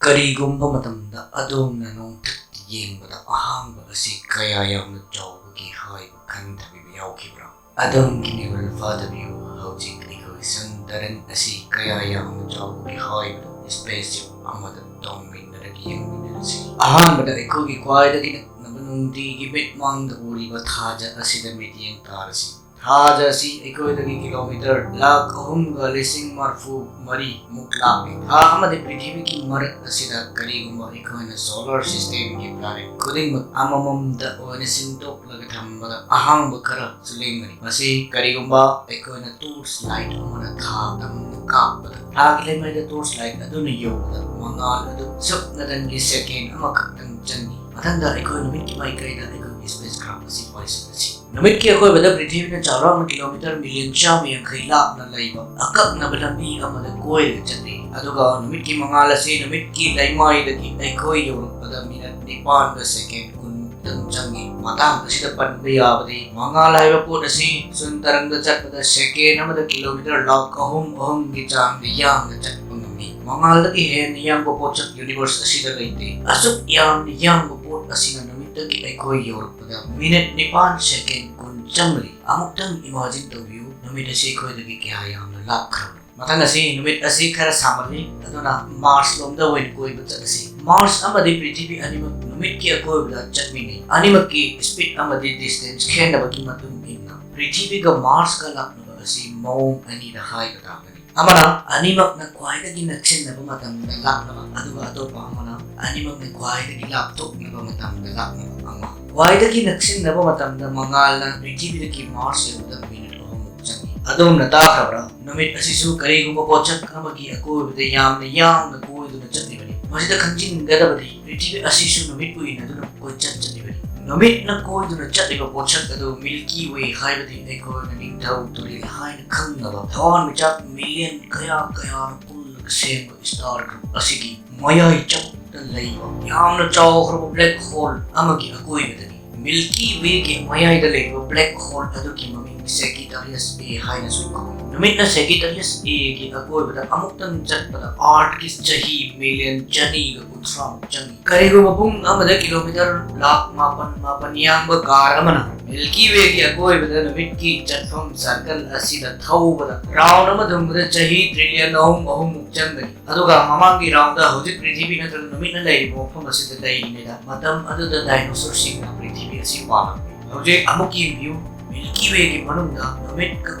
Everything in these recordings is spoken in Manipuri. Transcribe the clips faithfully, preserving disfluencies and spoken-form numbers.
ꯀꯔꯤꯒꯨꯝꯕ ꯃꯇꯝꯗ ꯑꯗꯣꯝꯅ ꯅꯣꯡꯊꯛꯇ ꯌꯦꯡꯕꯗ ꯑꯍꯥꯡꯕ ꯑꯁꯤ ꯀꯌꯥ ꯌꯥꯝꯅ ꯆꯥꯎꯕꯒꯦ ꯍꯥꯏꯕ ꯈꯟꯊꯕꯤꯕ ꯌꯥꯎꯈꯤꯕ꯭ꯔꯥ? ꯑꯗꯣꯝꯒꯤ ꯅꯤꯡꯋꯥꯈꯜ ꯐꯥꯗꯕꯤꯌꯨ, ꯍꯧꯖꯤꯛ ꯑꯩꯈꯣꯏ ꯁꯟ ꯇꯔꯪ ꯑꯁꯤ ꯀꯌꯥ ꯌꯥꯝꯅ ꯆꯥꯎꯕꯒꯦ ꯍꯥꯏꯕꯗꯨ ꯁ꯭ꯄꯦꯁ ꯁꯤꯞ ꯑꯃꯗ ꯇꯣꯡꯃꯤꯟꯅꯔꯒ ꯌꯦꯡꯃꯤꯟꯅꯔꯁꯤ꯫ ꯑꯍꯥꯟꯕꯗ ꯑꯩꯈꯣꯏꯒꯤ ꯈ꯭ꯋꯥꯏꯗꯒꯤ ꯅꯛꯅꯕ ꯅꯨꯡꯇꯤꯒꯤ ꯃꯤꯠꯃꯥꯡꯗ ꯎꯔꯤꯕ ꯊꯥꯖ ꯑꯁꯤꯗ ꯃꯤꯠꯌꯦꯡ ꯇꯥꯔꯁꯤ꯫ ꯊꯥꯖ ꯑꯁꯤ ꯑꯩꯈꯣꯏꯗꯒꯤ ꯀꯤꯂꯣꯃꯤꯇꯔ ꯂꯥꯈ ꯑꯍꯨꯝꯒ ꯂꯤꯁꯤꯡ ꯃꯔꯐꯨ ꯃꯔꯤ ꯃꯨꯛ ꯂꯥꯞꯄꯤ꯫ ꯊꯥ ꯑꯃꯗꯤ ꯄ꯭ꯔꯤꯊꯤꯕꯤꯒꯤ ꯃꯔꯛ ꯑꯁꯤꯗ ꯀꯔꯤꯒꯨꯝꯕ ꯑꯩꯈꯣꯏꯅ ꯁꯣꯂꯔ ꯁꯤꯁꯇꯦꯝꯒꯤ ꯄ꯭ꯂꯥꯅꯦꯠ ꯈꯨꯗꯤꯡꯃꯛ ꯑꯃꯃꯝꯗ ꯑꯣꯏꯅ ꯁꯤꯟꯗꯣꯛꯂꯒ ꯊꯝꯕꯗ ꯑꯍꯥꯡꯕ ꯈꯔꯁꯨ ꯂꯦꯝꯒꯅꯤ꯫ ꯃꯁꯤ ꯀꯔꯤꯒꯨꯝꯕ ꯑꯩꯈꯣꯏꯅ ꯇꯣꯔꯆ ꯂꯥꯏꯠ ꯑꯃꯅ ꯊꯥ ꯇꯝꯅ ꯀꯥꯞꯄꯗ ꯊꯥꯒꯤ ꯂꯩꯃꯥꯏꯗ ꯇꯣꯔꯆ ꯂꯥꯏꯠ ꯑꯗꯨꯅ ꯌꯧꯕꯗ ꯃꯉꯥꯜ ꯑꯗꯨ ꯁꯨꯞꯅꯇꯪꯒꯤ ꯁꯦꯀꯦꯟ ꯑꯃꯈꯛꯇꯪ ꯆꯪꯏ꯫ ꯃꯊꯪꯗ ꯑꯩꯈꯣꯏ ꯅꯨꯃꯤꯠꯀꯤ ꯃꯥꯏꯀꯩꯗ ꯑꯩꯈꯣꯏꯒꯤ ꯁ꯭ꯄꯦꯁ ꯀ꯭ꯔꯥꯐ ꯑꯁꯤ ꯄꯥꯏꯁꯤꯜꯂꯁꯤ꯫ ꯅꯨꯃꯤꯠꯀꯤ ꯑꯀꯣꯏꯕꯗ ꯄ꯭ꯔꯤꯊꯤꯕꯤꯅ ꯆꯥꯎꯔꯥꯛꯅ ꯀꯤꯂꯣꯃꯤꯇꯔ ꯃꯤꯂꯤꯌꯟ ꯆꯥꯝꯃ ꯌꯥꯡꯈꯩ ꯂꯥꯞꯅ ꯂꯩꯕ ꯑꯀꯛꯅꯕ ꯂꯝꯕꯤ ꯑꯃꯗ ꯀꯣꯏꯔꯒ ꯆꯠꯂꯤ, ꯑꯗꯨꯒ ꯅꯨꯃꯤꯠꯀꯤ ꯃꯉꯥꯜ ꯑꯁꯤ ꯅꯨꯃꯤꯠꯀꯤ ꯂꯩꯃꯥꯏꯗꯒꯤ ꯑꯩꯈꯣꯏ ꯌꯧꯔꯛꯄꯗ ꯃꯤꯅꯠ ꯅꯤꯄꯥꯟꯒ ꯁꯦꯀꯦꯟ ꯀꯨꯟ ꯃꯨꯛꯇꯪ ꯆꯪꯏ꯫ ꯃꯇꯥꯡ ꯑꯁꯤꯗ ꯄꯟꯕ ꯌꯥꯕꯗꯤ, ꯃꯉꯥꯜ ꯍꯥꯏꯕ ꯄꯣꯠ ꯑꯁꯤ ꯁꯨꯟ ꯇꯔꯪꯗ ꯆꯠꯄꯗ ꯁꯦꯀꯦꯟ ꯑꯃꯗ ꯀꯤꯂꯣꯃꯤꯇꯔ ꯂꯥꯈ ꯑꯍꯨꯝ ꯑꯍꯨꯝꯒꯤ ꯆꯥꯡꯗ ꯌꯥꯡꯅ ꯆꯠꯄ ꯉꯝꯃꯤ꯫ ꯃꯉꯥꯜꯗꯒꯤ ꯍꯦꯟꯅ ꯌꯥꯡꯕ ꯄꯣꯠꯁꯛ ꯌꯨꯅꯤꯚꯔꯁ ꯑꯁꯤꯗ ꯂꯩꯇꯦ꯫ ꯑꯁꯨꯛ ꯌꯥꯝꯅ ꯌꯥꯡꯕ ꯄꯣꯠ ꯑꯁꯤꯅ ꯅꯨꯃꯤꯠꯇꯒꯤ ꯑꯩꯈꯣꯏ ꯌꯧꯔꯛꯄꯗ ꯃꯤꯅꯤꯠ ꯅꯤꯄꯥꯟ ꯁꯦꯀꯦꯟ ꯀꯨꯟ ꯆꯪꯂꯤ꯫ ꯑꯃꯨꯛꯇꯪ ꯏꯃꯥꯖꯤꯟ ꯇꯧꯕꯤꯌꯨ, ꯅꯨꯃꯤꯠ ꯑꯁꯤ ꯑꯩꯈꯣꯏꯗꯒꯤ ꯀꯌꯥ ꯌꯥꯝꯅ ꯂꯥꯞꯈ꯭ꯔꯕꯅꯣ꯫ ꯃꯊꯪ ꯑꯁꯤ, ꯅꯨꯃꯤꯠ ꯑꯁꯤ ꯈꯔ ꯁꯥꯃꯜꯂꯤ, ꯑꯗꯨꯅ ꯃꯥꯔꯁ ꯂꯣꯝꯗ ꯑꯣꯏꯅ ꯀꯣꯏꯕ ꯆꯠꯂꯁꯤ꯫ ꯃꯥꯔꯁ ꯑꯃꯗꯤ ꯄ꯭ꯔꯤꯊꯤꯕꯤ ꯑꯅꯤꯃꯛ ꯅꯨꯃꯤꯠꯀꯤ ꯑꯀꯣꯏꯕꯗ ꯆꯠꯃꯤꯟꯅꯩ꯫ ꯑꯅꯤꯃꯛꯀꯤ ꯁ꯭ꯄꯤꯗ ꯑꯃꯗꯤ ꯗꯤꯁꯇꯦꯟꯁ ꯈꯦꯠꯅꯕꯒꯤ ꯃꯇꯨꯡ ꯏꯟꯅ ꯄ꯭ꯔꯤꯊꯤꯕꯤꯒ ꯃꯥꯔꯁꯀ ꯂꯥꯞꯅꯕ ꯑꯁꯤ ꯃꯑꯣꯡ ꯑꯅꯤꯗ ꯍꯥꯏꯕ ꯇꯥꯕꯅꯤ꯫ ꯑꯃꯅ ꯑꯅꯤꯃꯛꯅ ꯈ꯭ꯋꯥꯏꯗꯒꯤ ꯅꯛꯁꯤꯟꯅꯕ ꯃꯇꯝꯗ ꯂꯥꯞꯅꯕ, ꯑꯗꯨꯒ ꯑꯇꯣꯞꯄ ꯑꯃꯅ ꯑꯅꯤꯃꯛꯅ ꯈ꯭ꯋꯥꯏꯗꯒꯤ ꯂꯥꯞꯊꯣꯛꯅꯕ ꯃꯇꯝꯗ ꯂꯥꯞꯅꯕ ꯑꯃ꯫ ꯈ꯭ꯋꯥꯏꯗꯒꯤ ꯅꯛꯁꯤꯟꯅꯕ ꯃꯇꯝꯗ ꯃꯉꯥꯜꯅ ꯄ꯭ꯔꯤꯊꯤꯕꯤꯗꯒꯤ ꯃꯥꯔꯁ ꯌꯧꯕꯗ ꯃꯤꯅꯤꯠ ꯑꯍꯨꯝꯃꯨꯛ ꯆꯪꯏ꯫ ꯑꯗꯣꯝꯅ ꯇꯥꯈ꯭ꯔꯕ꯭ꯔꯥ? ꯅꯨꯃꯤꯠ ꯑꯁꯤꯁꯨ ꯀꯔꯤꯒꯨꯝꯕ ꯄꯣꯠꯁꯛ ꯑꯃꯒꯤ ꯑꯀꯣꯏꯕꯗ ꯌꯥꯝꯅ ꯌꯥꯡꯅ ꯀꯣꯏꯗꯨꯅ ꯆꯠꯂꯤꯕꯅꯤ꯫ ꯃꯁꯤꯗ ꯈꯪꯖꯤꯟꯒꯗꯕꯗꯤ, ꯄ꯭ꯔꯤꯊꯤꯕꯤ ꯑꯁꯤꯁꯨ ꯅꯨꯃꯤꯠꯄꯨ ꯏꯟꯅꯗꯨꯅ ꯀꯣꯏꯆꯠ ꯆꯠꯂꯤꯕꯅꯤ꯫ ꯅꯨꯃꯤꯠꯅ ꯀꯣꯏꯗꯨꯅ ꯆꯠꯂꯤꯕ ꯄꯣꯠꯁꯛ ꯑꯗꯨ ꯃꯤꯜꯀꯤ ꯋꯦ ꯍꯥꯏꯕꯗꯤ ꯑꯩꯈꯣꯏꯅ ꯅꯤꯡꯊꯧ ꯇꯨꯔꯦꯜ ꯍꯥꯏꯅ ꯈꯪꯅꯕ ꯊꯋꯥꯟꯃꯤꯆꯥꯛ ꯃꯤꯂꯤꯌꯟ ꯀꯌꯥ ꯀꯌꯥꯅ ꯄꯨꯜꯂꯒ ꯁꯦꯝꯕ ꯁ꯭ꯇꯥꯔ ꯒ꯭ꯔꯨꯞ ꯑꯁꯤꯒꯤ ꯃꯌꯥꯏ ꯆꯕꯨꯛꯇ ꯂꯩꯕ ꯌꯥꯝꯅ ꯆꯥꯎꯈ꯭ꯔꯕ ꯕ꯭ꯂꯦꯛ ꯍꯣꯜ ꯑꯃꯒꯤ ꯑꯀꯣꯏꯕꯗꯅꯤ꯫ Milky Way ꯒꯤ ꯃꯌꯥꯏꯗ ꯂꯩꯔꯤꯕ black hole ꯑꯗꯨꯒꯤ ꯃꯃꯤꯡ Sagittarius A ꯍꯥꯏꯅꯁꯨ ꯀꯧꯏ꯫ ꯅꯨꯃꯤꯠꯅ Sagittarius A ꯒꯤ ꯑꯀꯣꯏꯕꯗ ꯑꯃꯨꯛꯇꯪ ꯆꯠꯄꯗ Earth ꯀꯤ ꯆꯍꯤ ꯃꯤꯂꯤꯌꯟ ꯆꯅꯤꯒ ꯀꯨꯟꯊ꯭ꯔꯥꯃꯨꯛ ꯆꯪꯏ꯫ ꯀꯔꯤꯒꯨꯝꯕ ꯄꯨꯡ ꯑꯃꯗ ꯀꯤꯂꯣꯃꯤꯇꯔ ꯂꯥꯈ ꯃꯥꯄꯟ ꯃꯥꯄꯟ ꯌꯥꯡꯕ car ꯑꯃꯅ Milky Way ꯒꯤ ꯑꯀꯣꯏꯕꯗ ꯅꯨꯃꯤꯠꯀꯤ ꯆꯠꯐꯝ circle ꯑꯁꯤꯗ ꯊꯧꯕꯗ round ꯑꯃ ꯊꯨꯡꯕꯗ ꯆꯍꯤ trillion ꯑꯍꯨꯝ ꯑꯍꯨꯝꯃꯨꯛ ꯆꯪꯒꯅꯤ꯫ ꯑꯗꯨꯒ ꯃꯃꯥꯡꯒꯤ round ꯗ ꯍꯧꯖꯤꯛ ꯄ꯭ꯔꯤꯊꯤꯕꯤ ꯅꯠꯇ꯭ꯔꯒ ꯅꯨꯃꯤꯠꯅ ꯂꯩꯔꯤꯕ ꯃꯐꯝ ꯑꯁꯤꯗ ꯂꯩꯔꯤꯉꯩꯗ, ꯃꯇꯝ ꯑꯗꯨꯗ dinosaur ꯁꯤꯡꯅ ꯄ꯭ꯔꯤꯊꯤꯕꯤ ꯑꯁꯤ ꯄꯥꯜꯂꯝꯃꯤ꯫ ꯍꯧꯖꯤꯛ ꯑꯃꯨꯛ ꯌꯦꯡꯕꯤꯌꯨ, Milky Way ꯒꯤ ꯃꯅꯨꯡꯗ ꯅꯨꯃꯤꯠꯀ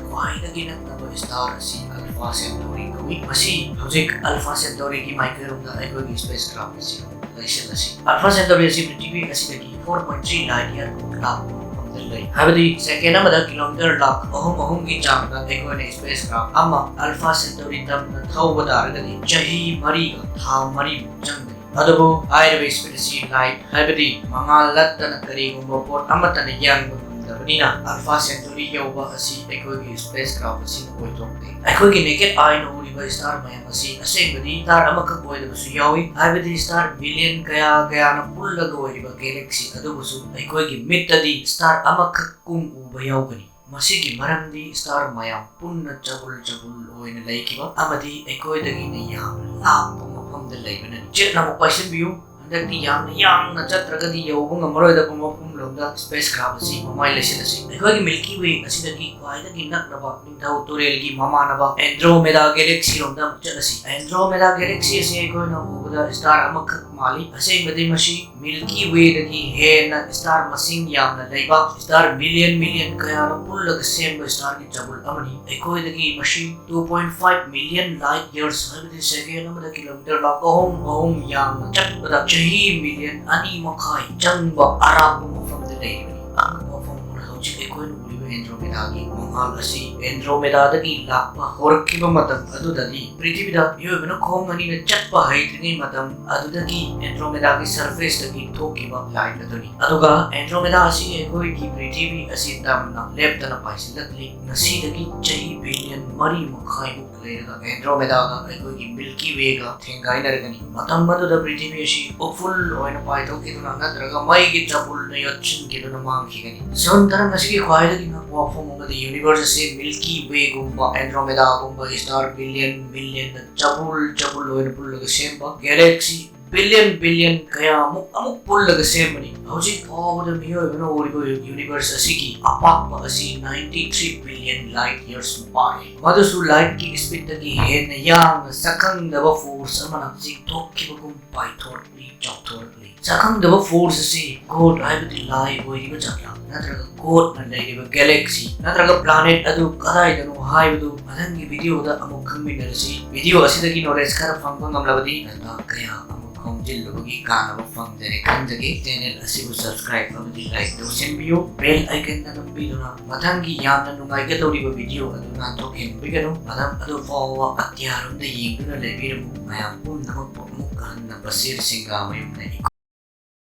ꯈ꯭ꯋꯥꯏꯗꯒꯤ ꯅꯛꯅꯕ star ꯑꯁꯤ Alpha Centauri ꯀꯧꯏ꯫ ꯃꯁꯤ ꯍꯧꯖꯤꯛ Alpha Centauri ꯒꯤ ꯃꯥꯏꯀꯩꯔꯣꯝꯗ ꯑꯩꯈꯣꯏꯒꯤ spacecraft ꯑꯁꯤ ꯂꯩꯁꯤꯜꯂꯁꯤ꯫ Alpha Centauri ꯑꯁꯤ ꯄ꯭ꯔꯤꯊꯤꯕꯤ ꯑꯁꯤꯗꯒꯤ four point three light year ꯃꯨꯛ ꯂꯥꯞꯄ ꯃꯐꯝꯗ ꯂꯩ, ꯍꯥꯏꯕꯗꯤ second ꯑꯃꯗ ꯀꯤꯂꯣꯃꯤꯇꯔ ꯂꯥꯈ ꯑꯍꯨꯝ ꯑꯍꯨꯝꯒꯤ ꯆꯥꯡꯗ ꯑꯩꯈꯣꯏꯅ spacecraft ꯑꯃ Alpha Centauri ꯇꯝꯅ ꯊꯧꯕ ꯇꯥꯔꯒꯗꯤ ꯆꯍꯤ ꯃꯔꯤꯒ ꯊꯥ ꯃꯔꯤꯃꯨꯛ ꯆꯪꯒꯅꯤ꯫ ꯑꯗꯨꯕꯨ ꯍꯥꯏꯔꯤꯕ speed ꯑꯁꯤ light, ꯍꯥꯏꯕꯗꯤ ꯃꯉꯥꯜ ꯅꯠꯇꯅ ꯀꯔꯤꯒꯨꯝꯕ ꯄꯣꯠ ꯑꯃꯠꯇꯅ ꯌꯥꯡꯕ ꯉꯝꯗꯕꯅꯤꯅ, Alpha Centauri ꯌꯧꯕ ꯑꯁꯤ ꯑꯩꯈꯣꯏꯒꯤ spacecraft ꯑꯁꯤꯅ ꯑꯣꯏꯊꯣꯛꯇꯦ꯫ ꯑꯩꯈꯣꯏꯒꯤ naked eye ꯅ ꯎꯔꯤꯕ star ꯃꯌꯥꯝ ꯑꯁꯤ ꯑꯁꯦꯡꯕꯗꯤ star ꯑꯃꯈꯛ ꯑꯣꯏꯗꯕꯁꯨ ꯌꯥꯎꯏ, ꯍꯥꯏꯕꯗꯤ star million ꯀꯌꯥ ꯀꯌꯥꯅ ꯄꯨꯜꯂꯒ ꯑꯣꯏꯔꯤꯕ galaxy ꯑꯗꯨꯕꯨꯁꯨ ꯑꯩꯈꯣꯏꯒꯤ ꯃꯤꯠꯇꯗꯤ star ꯑꯃꯈꯛ ꯀꯨꯝ ꯎꯕ ꯌꯥꯎꯒꯅꯤ꯫ ꯃꯁꯤꯒꯤ ꯃꯔꯝꯗꯤ star ꯃꯌꯥꯝ ꯄꯨꯟꯅ ꯆꯕꯨꯜ ꯆꯕꯨꯜ ꯑꯣꯏꯅ ꯂꯩꯈꯤꯕ ꯑꯃꯗꯤ ꯑꯩꯈꯣꯏꯗꯒꯤꯅ ꯌꯥꯝꯅ ꯂꯥꯞꯄ ꯃꯐꯝꯗ ꯂꯩꯕꯅꯅꯤ꯫ ꯆꯦꯠꯅ ꯑꯃꯨꯛ ꯄꯥꯏꯁꯤꯟꯕꯤꯌꯨ꯫ ꯍꯟꯗꯛꯇꯤ ꯌꯥꯝꯅ ꯌꯥꯡꯅ ꯆꯠꯇ꯭ꯔꯒꯗꯤ ꯌꯧꯕ ꯉꯝꯃꯔꯣꯏꯗꯕ ꯃꯐꯝ ꯂꯣꯝꯗ spacecraft ꯑꯁꯤ ꯃꯃꯥꯏ ꯂꯩꯁꯤꯜꯂꯁꯤ꯫ ꯑꯩꯈꯣꯏꯒꯤ Milky Way ꯑꯁꯤꯗꯒꯤ ꯈ꯭ꯋꯥꯏꯗꯒꯤ ꯅꯛꯅꯕ ꯅꯤꯡꯊꯧ ꯇꯨꯔꯦꯜꯒꯤ ꯃꯃꯥꯟꯅꯕ Andromeda galaxy ꯔꯣꯝꯗ ꯑꯃꯨꯛ ꯆꯠꯂꯁꯤ꯫ Andromeda galaxy ꯑꯁꯤ ꯑꯩꯈꯣꯏꯅ ꯎꯕꯗ star ꯑꯃꯈꯛ ꯃꯥꯜꯂꯤ꯫ ꯑꯁꯦꯡꯕꯗꯤ ꯃꯁꯤ Milky Way ꯗꯒꯤ ꯍꯦꯟꯅ star ꯃꯁꯤꯡ ꯌꯥꯝꯅ ꯂꯩꯕ, star million million ꯀꯌꯥꯅ ꯄꯨꯜꯂꯒ ꯁꯦꯝꯕ star ꯒꯤ ꯆꯕꯨꯜ ꯑꯃꯅꯤ꯫ ꯑꯩꯈꯣꯏꯗꯒꯤ ꯃꯁꯤ two point five million light years, ꯍꯥꯏꯕꯗꯤ second ꯑꯃꯗ kilometer ꯂꯥꯈ ꯑꯍꯨꯝ ꯑꯍꯨꯝ ꯌꯥꯝꯅ ꯆꯠꯄꯗ ꯆꯍꯤ million ꯑꯅꯤ ꯃꯈꯥꯏ ꯆꯪꯕ ꯑꯔꯥꯞꯄ ꯃꯐꯝꯗ ꯂꯩꯔꯤꯕꯅꯤ꯫ ꯑꯉꯛꯄ ꯋꯥꯐꯝ ꯑꯃꯅ, ꯍꯧꯖꯤꯛ ꯑꯩꯈꯣꯏꯅ ꯎꯔꯤꯕ Andromeda ꯒꯤ ꯃꯉꯥꯜ ꯑꯁꯤ Andromeda ꯗꯒꯤ ꯂꯥꯛꯄ ꯍꯧꯔꯛꯈꯤꯕ ꯃꯇꯝ ꯑꯗꯨꯗꯗꯤ ꯄ꯭ꯔꯤꯊꯤꯕꯤꯗ ꯃꯤꯑꯣꯏꯕꯅ ꯈꯣꯡ ꯑꯅꯤꯅ ꯆꯠꯄ ꯍꯩꯇ꯭ꯔꯤꯉꯩ ꯃꯇꯝ ꯑꯗꯨꯗꯒꯤ Andromeda ꯒꯤ surface ꯇꯒꯤ ꯊꯣꯛꯈꯤꯕ light ꯑꯗꯨꯅꯤ꯫ ꯑꯗꯨꯒ Andromeda ꯑꯁꯤ ꯑꯩꯈꯣꯏꯒꯤ ꯄ꯭ꯔꯤꯊꯤꯕꯤ ꯑꯁꯤ ꯇꯝꯅ ꯂꯦꯞꯇꯅ ꯄꯥꯏꯁꯤꯜꯂꯛꯂꯤ꯫ ꯉꯁꯤꯗꯒꯤ ꯆꯍꯤ billion ꯃꯔꯤ ꯃꯈꯥꯏꯃꯨꯛ ꯂꯩꯔꯒ ꯑꯦꯟꯗ꯭ꯔꯣꯃꯦꯗꯥꯒ ꯑꯩꯈꯣꯏꯒꯤ ꯃꯤꯜꯀꯤ ꯋꯦꯒ ꯊꯦꯡꯒꯥꯏꯅꯔꯒꯅꯤ꯫ ꯃꯇꯝ ꯑꯗꯨꯗ ꯄ꯭ꯔꯤꯊꯤꯕꯤ ꯑꯁꯤ ꯎꯐꯨꯜ ꯑꯣꯏꯅ ꯄꯥꯏꯊꯣꯛꯈꯤꯗꯨꯅ ꯅꯠꯇ꯭ꯔꯒ ꯃꯩꯒꯤ ꯆꯕꯨꯜꯅ ꯌꯣꯠꯁꯤꯟꯈꯤꯗꯨꯅ ꯃꯥꯡꯈꯤꯒꯅꯤ꯫ ꯁꯣꯟ ꯇꯔꯪ ꯑꯁꯤꯒꯤ ꯈ꯭ꯋꯥꯏꯗꯒꯤ ꯉꯛꯄ ꯋꯥꯐꯝ ꯑꯃꯗꯤ ꯌꯨꯅꯤꯚꯔꯁ ꯑꯁꯤ ꯃꯤꯜꯀꯤ ꯋꯦꯒꯨꯝꯕ, ꯑꯦꯟꯗ꯭ꯔꯣꯃꯦꯗꯥꯒꯨꯝꯕ ꯁ꯭ꯇꯥꯔ ꯕꯤꯂꯤꯌꯟ ꯃꯤꯂꯤꯌꯟꯗ ꯆꯕꯨꯜ ꯆꯕꯨꯜ ꯑꯣꯏꯅ ꯄꯨꯜꯂꯒ ꯁꯦꯝꯕ ꯒꯦꯂꯦꯛꯁꯤ ꯕꯤꯂꯤꯌꯟ ꯕꯤꯂꯤꯌꯟ ꯀꯌꯥꯃꯨꯛ ꯑꯃꯨꯛ ꯄꯨꯜꯂꯒ ꯁꯦꯝꯕꯅꯤ꯫ ꯍꯧꯖꯤꯛ ꯐꯥꯎꯕꯗ ꯃꯤꯑꯣꯏꯕꯅ ꯎꯔꯤꯕ ꯌꯨꯅꯤꯚꯔꯁ ꯑꯁꯤꯒꯤ ꯑꯄꯥꯛꯄ ꯑꯁꯤ ninety three billion light years ꯄꯥꯛꯏ꯫ ꯃꯗꯨꯁꯨ ꯂꯥꯏꯠꯀꯤ ꯁ꯭ꯄꯤꯠꯇꯒꯤ ꯍꯦꯟꯅ ꯌꯥꯡꯅ ꯁꯛꯈꯪꯗꯕ ꯐꯣꯔꯁ ꯑꯃꯅ ꯆꯤꯡꯊꯣꯛꯈꯤꯕꯒꯨꯝ ꯄꯥꯏꯊꯣꯔꯛꯂꯤ, ꯆꯥꯎꯊꯣꯔꯛꯂꯤ꯫ ꯁꯛꯈꯪꯗꯕ ꯐꯣꯔꯁ ꯑꯁꯤ ꯒꯣꯗ ꯍꯥꯏꯕꯗꯤ ꯂꯥꯏ ꯑꯣꯏꯔꯤꯕ ꯖꯥꯠꯂꯥ, ꯅꯠꯇ꯭ꯔꯒ ꯒꯣꯗꯅ ꯂꯩꯔꯤꯕ ꯒꯦꯂꯦꯛꯁꯤ ꯅꯠꯇ꯭ꯔꯒ ꯄ꯭ꯂꯥꯅꯦꯠ ꯑꯗꯨ ꯀꯗꯥꯏꯗꯅꯣ ꯍꯥꯏꯕꯗꯨ ꯃꯊꯪꯒꯤ ꯚꯤꯗꯤꯑꯣꯗ ꯑꯃꯨꯛ ꯈꯪꯃꯤꯟꯅꯔꯁꯤ꯫ ꯚꯤꯗꯤꯑꯣ ꯑꯁꯤꯗꯒꯤ ꯅꯣꯂꯦꯖ ꯈꯔ ꯐꯪꯕ ꯉꯝꯂꯕꯗꯤ ꯅꯟꯗꯥ ꯀꯌꯥ ꯑꯃꯨꯛ ꯈꯣꯝꯖꯤꯜꯂꯨꯕꯒꯤ ꯀꯥꯟꯅꯕ ꯐꯪꯖꯔꯦ ꯈꯟꯖꯒꯦ꯫ ꯆꯦꯅꯦꯜ ꯑꯁꯤꯕꯨ ꯁꯕꯁꯀ꯭ꯔꯥꯏꯕ ꯑꯃꯗꯤ ꯂꯥꯏꯛ ꯇꯧꯁꯤꯟꯕꯤꯌꯨ꯫ ꯕꯦꯜ ꯑꯥꯏꯀꯟꯗ ꯅꯝꯕꯤꯗꯨꯅ ꯃꯊꯪꯒꯤ ꯌꯥꯝꯅ ꯅꯨꯡꯉꯥꯏꯒꯗꯧꯔꯤꯕ ꯚꯤꯗꯤꯑꯣ ꯑꯗꯨ ꯅꯥꯟꯊꯣꯛꯍꯟꯕꯤꯒꯅꯨ꯫ ꯃꯇꯝ ꯑꯗꯨ ꯐꯥꯎꯕ ꯑꯇꯤꯌꯥꯔꯣꯝꯗ ꯌꯦꯡꯗꯨꯅ ꯂꯩꯕꯤꯔꯝꯃꯨ꯫ ꯃꯌꯥꯝ ꯄꯨꯝꯅꯃꯛꯄꯨ ꯑꯃꯨꯛ ꯍꯟꯅ ꯕꯁꯤꯔ ꯁꯤꯡꯒꯥꯃꯌꯨꯝꯅ